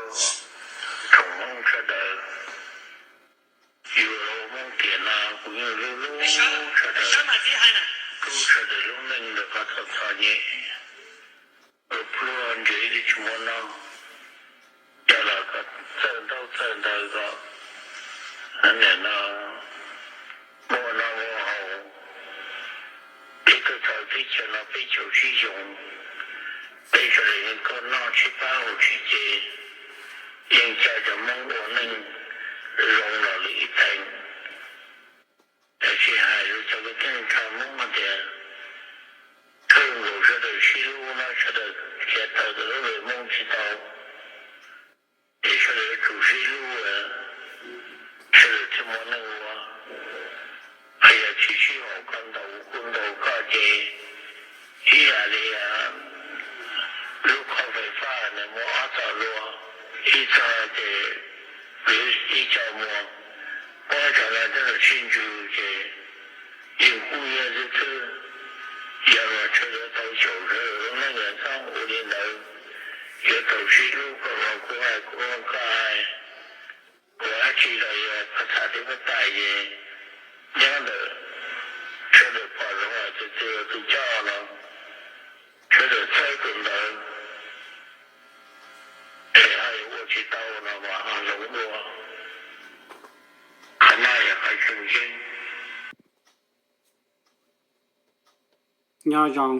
Tsoom Hmoob sawv daws, yus los ua Hmoob tiam no kuv yeej hlub hlub sawv daws, hlub sawv daws lub neej ntawm qhov txom txom nyem, pluag ntsis tsis muaj noj, coj los kom txawj ntaub txawj ntawv kom nim no muaj noj muaj haus. Peb tuaj txog teb chaws no peb caum tsib xyoo, peb sawv daws yeej koj noj tsib pab haus tsib ce, yeej coj cov Hmoob ua neej zoo los lwm ib teev. Tab sis hais rau cov kwv tij neej tsa Hmoob hais tias, kawg nkaus sawv daws sib hlub no sawv daws khiav tawm ntawm lub npe Hmoob tsis tau, ces sawv daws yuav tsum sib hlub, sawv daws thiaj muaj neej ua. Hos yog sib sib haum, koj ntaus kuv kuv ntaus koj ces ib yam li lub khob fais faj nws muaj ob txoj hlua, ib txoj ces ib co muag, ob txoj no coj los sib ntsws ces yeej kub hnyiab xwb xwb. Yog los sawv daws tau xyaum sawv daws lub neej los txhob ua li ntawd, yuav tau sib hlub, koj hais kuv hais kuv hais koj hais, ua dab tsi los yog phaj txha twb muab tais ces nyob ntawm sawv daws pom zoo hais tias tus twg coj los sawv daws txhawb tus ntawd, es ho yuav ua tsis tau no mas ho hloov dua. Qhov no yog qhov tseem ceeb. Nyob zoo,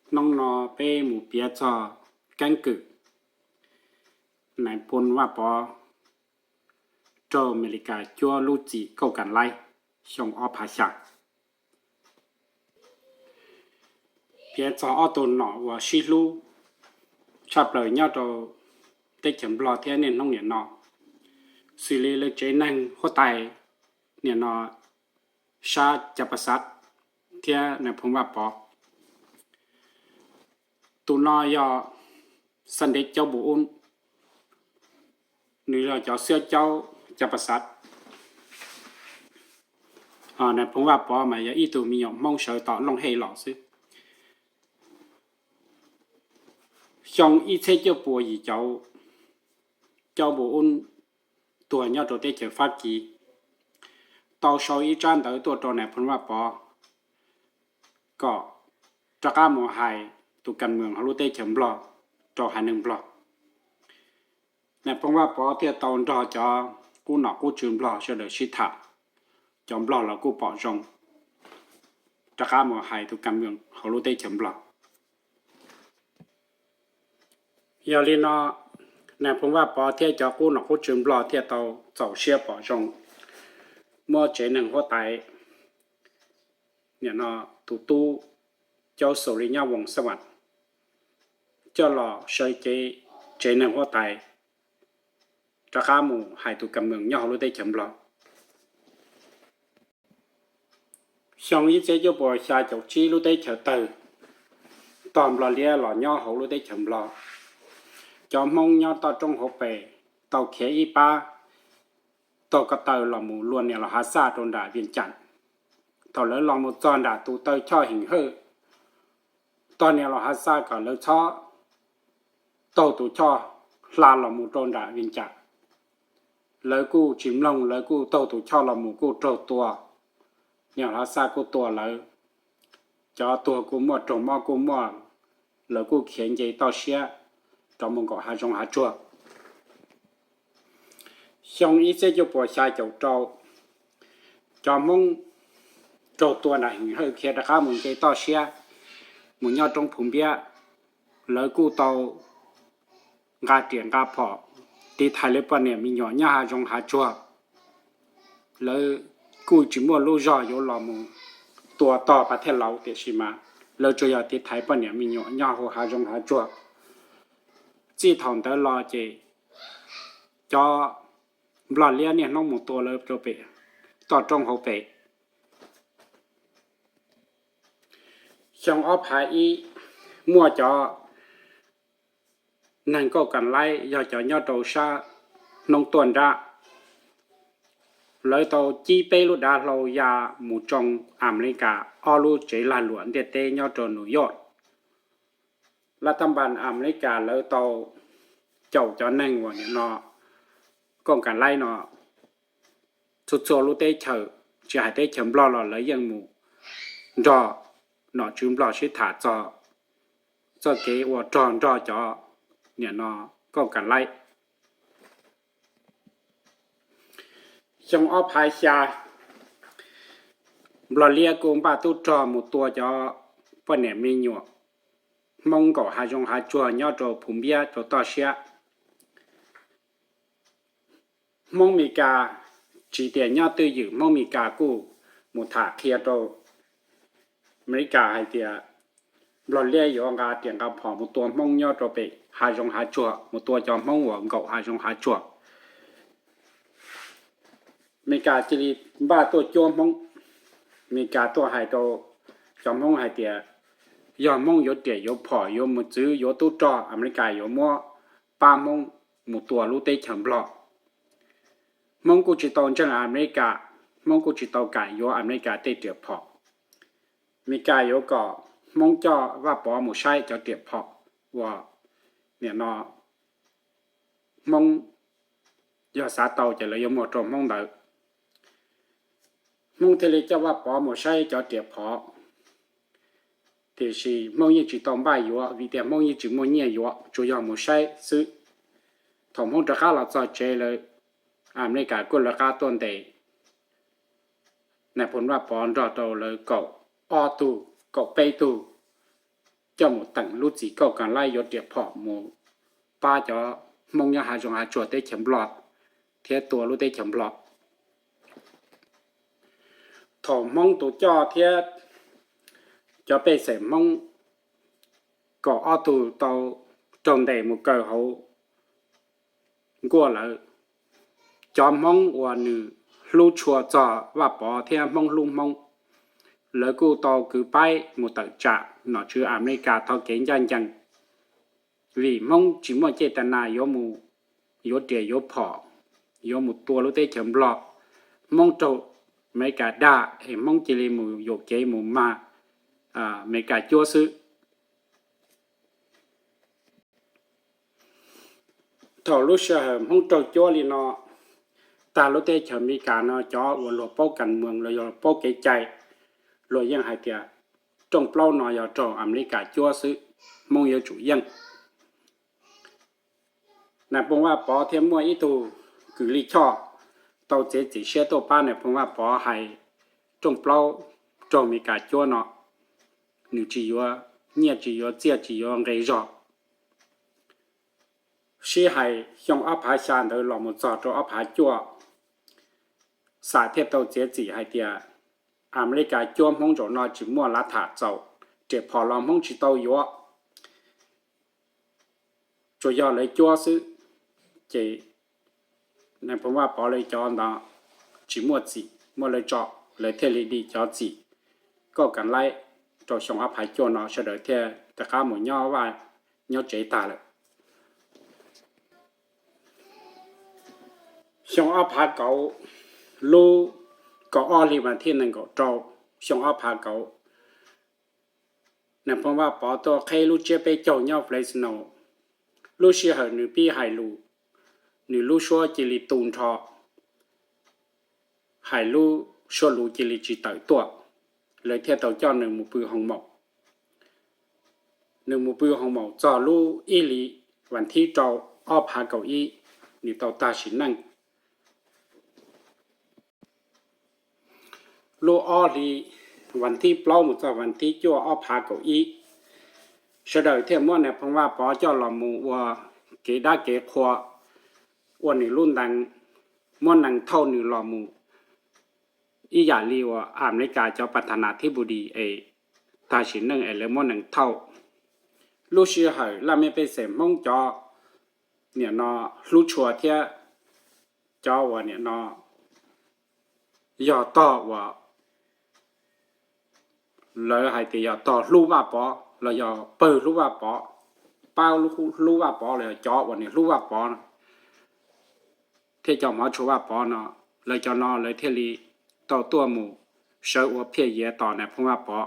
hnub no peb mus piav txog keeb kwm Nais Phoo Vaj Pov raug Amelikas cuab lub txim kauj kas laib xyoo ob phav xya. Piav txog ob tug nom uas sib hlub tshaj plaws nyob rau teb chaws Nplog thiab niaj hnub nim no, xws li lawv tsev neeg huab tais nim no sab Cav Pas Xav thiab Nais Phoo Vaj Pov. Tus no yog Xab Ntev Caub Npus Ub, nws yog cov xiab caub Cav Pas Xav. Nais Phoo Vaj Pov mas yog ib tug me nyuam Hmoob sawv tom Looj Hej los xwb. Xyoo ib txhiab cuaj puas yim caum, Caub Npus Ub tuag nyob rau teb chaws Fab Kis, tau sau ib tsab ntawv tuaj rau Nais Phoo Vaj Pov kom rov qab mus hais tus kam moos hauv lub teb chaws Nplog rau haiv neeg Nplog. Nais Phoo Vaj Pov thiaj tau nrog cov qub nom qub tswv Nplog sawv daws sib tham, cov Nplog los kuj pom zoo, rov qab mus hais tus kam moos hauv lub teb chaws Nplog. Yog li no, Nais Phoo Vaj Pov thiab cov qub nom qub tswv Nplog thiaj tau txaus siab pom zoo muab tsev neeg huab tais, nim no tus tub Caub Xus Li nyob Voos Xab Vam coj los sawv cev tsev neeg huab tais rov qab mus hais tus kam moos nyob hauv lub teb chaws Nplog. Xyoo ib txhiab cuaj puas xya caum tsib lub teb chaws tawg, tog Nplog liab los nyob hauv lub teb chaws Nplog. Cov Hmoob nyob toj roob hauv pes tau khiav ib pab taug ko taw los mus luag niam laus Hav Xaj rau nram Vias Cas. Thaum lawv los mus txog nram tus taw choj Heem Hawj, tog niam laus Hav Xaj kom lawv txhob taug tus choj hla los mus rau nram Vias Cas. Lawv kuj tsis mloog, lawv kuj taug tus choj los mus kuj raug tua. Niam laus Hav Xaj kuj tua lawv, cov tuag kuj muaj, raug mob kuj muaj, lawv kuj khiav nce toj siab rov mus nkaum hav zoov hav tsuag. Xyoo ib txhiab cuaj puas xya caum rau, cov Hmoob raug tua nram Heem Hawj khiav rov qab mus nce toj siab mus nyob roob Phu Npiab, lawv kuj tau nqa riam nqa phom tiv thaiv lawv poj niam me nyuam nyob hav zoov hav tsuag. Lawv kuj tsis muaj lub zog yuav los mus tua tog pas thej laus, tiam sis mas lawv tsuas yog tiv thaiv poj niam me nyuam nyob hauv hav zoov hav tsuag. Txij thaum ntawd los ces cov Nplog liab niaj hnub mus tua lawv rau pem toj roob hauv pes. Xyoo ob phav ib, muaj cov neeg Nkauj Kas Laib yog cov nyob rau sab hnub tuaj nrab, lawv tau cib peb lub dav hlau ya mus tsoo Amelikas ob lub tsev lag luam ntiaj teb nyob rau New York. Laj tab npas Amelikas lawv tau caum cov neeg uas nim no kooj kas laib no txhua txhua lub teb chaws, tsis hais teb chaws Nplog los lawv yeej mus nrog nom tswv Nplog sib tham txog txoj kev ua rog nrog cov nim no kooj kas laib. Xyoo ob phav xya, Nplog liab kuj npaj tub rog mus tua cov poj niam me nyuam Hmoob nkaum hav zoov hav tsuag nyob rau Phum Npiab rau toj siab. Hmoob Mes Kas tsis tias nyob twj ywm, Hmoob Mes Kas kuj mus tham qhia rau Amelikas hais tias Nplog liab yuav nqa riam nqa phom mus tua Hmoob nyob rau pem hav zoov hav tsuag, mus tua cov Hmoob uas nkaum hav zoov hav tsuag. Amelikas cia li npaj tuaj cuab Hmoob. Amelikas tuaj hais rau cov Hmoob hais tias yog Hmoob yuav riam yuav phom yuav mus txwv yuav tub rog, Amelikas yuav muab pab Hmoob mus tua lub teb chaws Nplog. Hmoob kuj tsis tau ntseeg Amelikas, Hmoob kuj tsis tau kam yuav Amelikas tej riam phom. Amelikas yuav kom Hmoob coj Vaj Pov mus saib cov riam phom uas nim no Hmoob yog xav tau ces lawv yuav muag rau Hmoob ntawd. Hmoob thiaj li coj Vaj Pov mus saib cov riam phom. Tiam sis Hmoob yeej tsis tau npaj yuav vim tias Hmoob yeej tsis muaj nyiaj yuav, tsuas yog mus saib xwb. Thaum Hmoob rov qab los txog tsev lawm, Amelikas kuj lawv qab tuaj ntes Nais Phoo Vaj Pov nrog rau lawv kaum ob tug, kaum peb tug coj mus teem lub txim kauj kas laib yuav riam phom mus pab cov Hmoob nyob hav zoov hav tsuag teb chaws Nplog thiab tua lub teb chaws Nplog. Thaum Hmoob tus coj thiab cov pej xeem Hmoob kaum ob tug tau raug ntes mus kaw hauv nkuaj lawm, cov Hmoob uas nws hlub tshua txog Vaj Pov thiab Hmoob hlub Hmoob, lawv kuj tau kwv paib mus tawm tsam nom tswv Amelikas thov kev ncaj ncees. Vim Hmoob tsis muaj caj tas nas yuav mus yuav riam yuav phom, yuav mus tua lub teb chaws Nplog. Hmoob raug Amelikas dag es Hmoob cia li mus yuam kev mus mag Amelikas cuab xwb. Thaum lub sij hawm Hmoob raug cuab li no, tag lub teb chaws Amelikas no cov uas luag paub kas moos los yog paub kev cai, luag yeej hais tias rooj plaub no yog raug Amelikas cuab xwb, Hmoob yuav tsum yeej. Nais Phoo Vaj Pov thiaj muaj ib tug kws lij choj tau txiav txim siab tuaj pab Nais Phoo Vaj Pov hais rooj plaub raug Amelikas cuab no, nws tsis yuav nyiaj tsis yuav txiaj tsis yuav nqe zog. Sib hais xyoo ob phav xya ntawd los mus txog rau ob phav cuaj, xam thiaj tau txiav txim hais tias Amelikas cuab Hmoob zaum no tsis muaj lav tham txaus, riam phom los Hmoob tsis tau yuav, tsuas yog lawv cuab xwb. Ces Nais Phoo Vaj Pov lawv cov ntawd tsis muaj txim, muab lawv tso, lawv thiaj li dim cov txim kauj kas laib rau xyoo ob phav cuaj no sawv daws thiaj rov qab mus nyob vaj nyob tsev tag lawm. Xyoo ob phav kauv, lub kaum ob hli vas thib nees nkaum rau, xyoo ob phav kauv, Nais Phoo Vaj Pov tuaj qheb lub tsiab peb caug nyob Fresno. Lub sij hawm nws pib hais lus, nws lub suab cia li tu nrho, hais lub suab luv cia li tsis tawm tuaj, lawv thiaj tau coj nws mus pw hoo maum. Nws mus pw hoo maum txog lub ib hli vas thib rau ob phav kaum ib, nws tau tag sim neej. Lub ob hli vas thib plaub mus txog vas thib cuaj ob phav kaum ib, sawv daws thiaj muab Nais Phoo Vaj Pov coj los mus ua kev dab kev qhua, ua nws lub ntees, muab nees thauj nws los mus ib yam li uas Amelikas cov pas thas nas thib npus dis es tag sim neej es lawv muab nees thauj. Lub sij hawm laj mej pej xeem Hmoob cov nim no hlub tshua thiab cov uas nim no yog tog uas lawv hais tias yog tog hlub Vaj Pov los yog pawg hlub Vaj Pov, pab hlub Vaj Pov los yog cov uas nws hlub Vaj Pov no thiab cov hmov tshua Vaj Pov no, lawv cov no lawv thiaj li tau tuaj mus sawv ua phiaj yiav tos Nais Phoo Vaj Pov.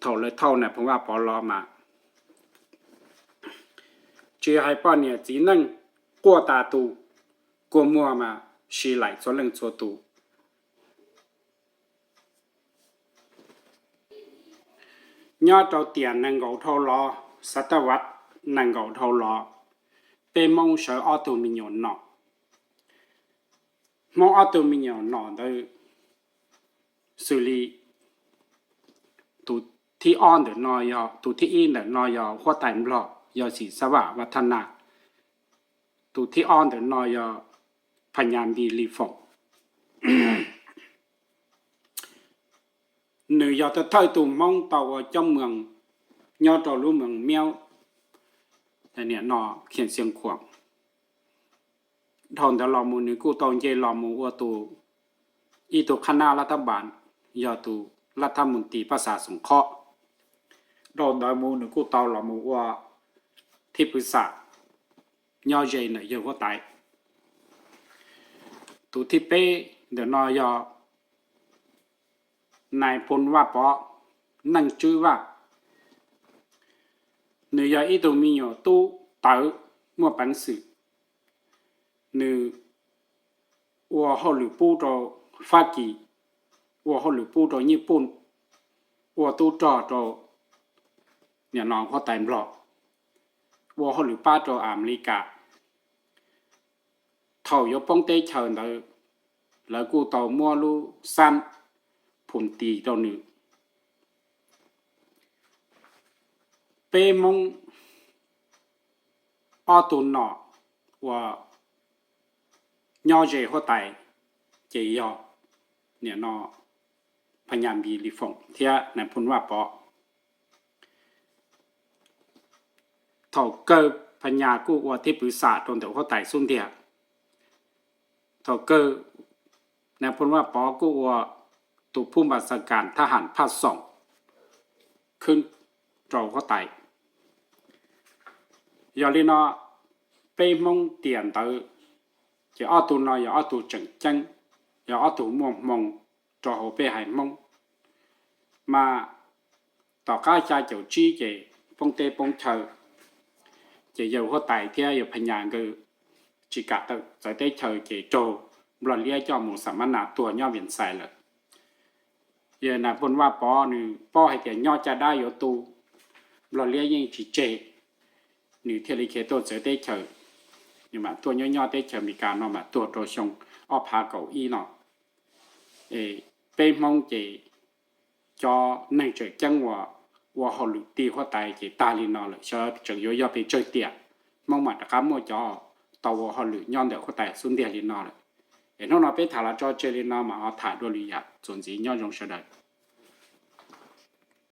Thaum lawv thauj Nais Phoo Vaj Pov los mas Tsis hais poj niam txiv neej, quaj tas tus, kua muag mas siv laim txhua leej txhua tus. Nyob rau tiam nees nkaum dhau los, xav taj vaj nees nkaum dhau los, peb Hmoob sawv ob tug me nyuam nom. Hmoob ob tug me nyuam nom ntawd xws li tus thib ob ntawm no yog, tus thib ib ntawm no yog huab tais Nplog, yog Xim Xab Vam Vaj Thab Nas. Tus thib ob ntawm no yog Phas Nyas Npis Lis Foom. Nws yog thawj thawj tus Hmoob tau ua coob moos nyob rau lub moos Miaub, nim no Khiam Xiav Khuam. Dhau ntawd los mus nws kuj tau nce los mus ua tus, ib tug qhab nab lab thab npas, yog tus lab thab mus tis pab xav xoom khob. Dhau ntawd mus nws kuj tau los mus ua thib pwv xam nyob ze ntawm yawg huab tais. Tus thib peb ntawm no yog Nais Phoo Vaj Pov, Neej Tswb Vaj. Nws yog ib tug me nyuam tub tawv muaj peev xwm. Nws ua hauj lwm pub rau Fab Kis, ua hauj lwm pub rau Nyij Pooj, ua tub rog rau nim no huab tais Nplog, ua hauj lwm pab rau Amelikas. Thaum yuav poob teb chaws ntawd, lawv kuj tau muab lub xab phum tis rau nws. Peb Hmoob ob tug nom uas nyob ze huab tais ces yog nim no Phas Nyas Npis Lis Foom thiab Nais Phoo Vaj Pov. Thaum kawg Phas Nyas kuj ua thib pwv xam rau ntawm huab tais xub ntiag. Thaum kawg Nais Phoo Vaj Pov kuj ua tus phub npas xas kas thab ham phaj xoom khwb rau huab tais. Yog li no, peb Hmoob tiam ntawd ces ob tug no yog ob tug tseem ceeb, yog ob tug muaj hmoo rau hauv peb haiv Hmoob. Mas tom qab xya caum tsib ces poob teb poob chaw, ces yawg huab tais thiab yawg Phas Nyas nkawd tsis kam tawm txawv teb chaws ces raug Nplog liab coj mus xam mab nas tuag nyob Vias Xais lawm. Yawg Nais Phoo Vaj Pov nws paub hais tias nyob caj dab yuav tu, Nplog liab yeej tsis tseg, nws thiaj li khiav tuaj txawv teb chaws. Nws mam tuaj nyob nyob teb chaws Amelikas no mam tuag rau xyoo ob phav kaum ib no. Peb Hmoob ces cov neeg tseem ceeb uas ua hauj lwm tig huab tais ces tag li no lawm, xyov tseem yuav yog pes tsawg tiam Hmoob mam rov qab muaj cov tau ua hauj lwm nyob ntawm huab tais xub ntiag li no lawm. Es hnub no peb tham los tso tseg li no mas ho tham dua lwm yam, txuas ntxiv nyob zoo sawv daws.